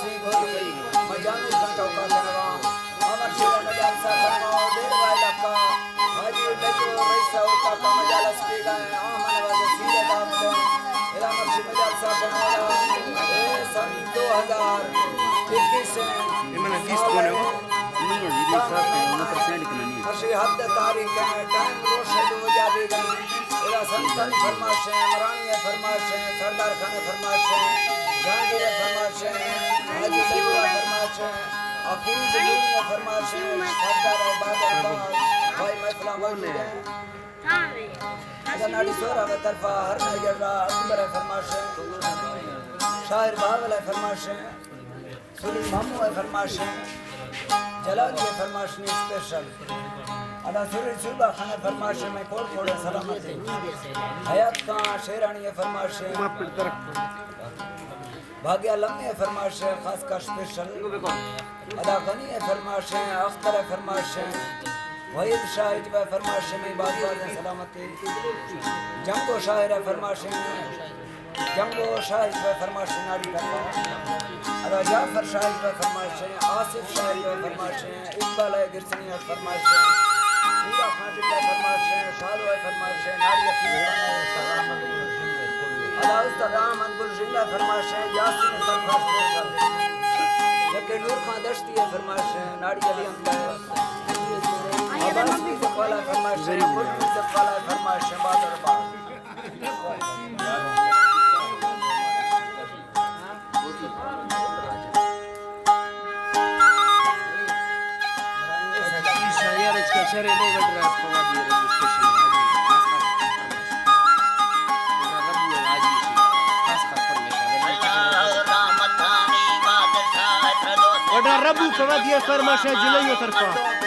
سی گھوڑی مجانی کا ٹوکا کنوا، امر شیر مجال سا فرماؤ، دیر وائے لکا، حاجی لجو رئیسا ہوتا کا مجال اس کے گئے، آمن واجہ سیدھے دام سے، ادا مرشی مجال سا فرماؤ، اے سن دو ہزار اکیس ہے۔ یہ میں نے تیس کون ہے وہ؟ نہیں ہے، یہ بھی صاحب ہے، وہ پرسنٹ کننی ہے۔ مرشی حد تاریخ ہے، ٹائم روشے دو جا بھی گئے۔ ادا سنتانی فرمائش ہے، عمرانی فرمائش ہے، سردار خان فرمائش ہے، جہانگیر فرمائش ہے، حاجی سیدھا فرمائش ہے، حفیظ نوری فرمائش ہے، سردار عباد آباد، بھائی محفل موجود ہے۔ ادا ناڑی سورا کے طرفا ہر نائی جڑا اکبر فرمائش ہے، شاعر بہاول فرمائش ہے۔ سلیم مامو ءِ فرمائش ایں، جلالی ءِ فرمائش ایں اسپیشل۔ ادا سریر صوبہ خان ءِ فرمائش ایں، میں کوڑ کوڑ ءَ سلامت ایں۔ حیات خان شیرانی ءِ فرمائش ایں۔ بھاگیا لمحے ءِ فرمائش ایں، خاص کر اسپیشل۔ ادا غنی ءِ فرمائش ایں، اختر ءِ فرمائش ایں، وحید شاہ اجبا ءِ فرمائش ایں، میں باز باز سلامت ایں۔ جنگو شاعر ءِ فرمائش ایں۔ جنگو شاہ اجبا ءِ فرمائش ایں، ناڑی طرفا۔ ادا جعفر شاہ اجبا ءِ فرمائش ایں، آصف شاہ اجبا ءِ فرمائش ایں، اقبال ءِ گرسنی ءِ فرمائش ایں، پورا خان ٹک ءِ فرمائش ایں، شالو ءِ فرمائش ایں، ناڑی ءَ۔ ادا استاد احمد گل شنگلہ ءِ فرمائش ایں، یاسین ءِ فرمائش ایں، جبکہ نور خان دشتی ءِ فرمائش ایں، ناڑی علی حمد ءِ۔ عباس میوزک والا ءِ فرمائش ایں، گل میوزک والا ءِ فرمائش ایں، بہادر باز۔ وڈا ربو کوا دیا فرمائش ایں جلائیو طرفا۔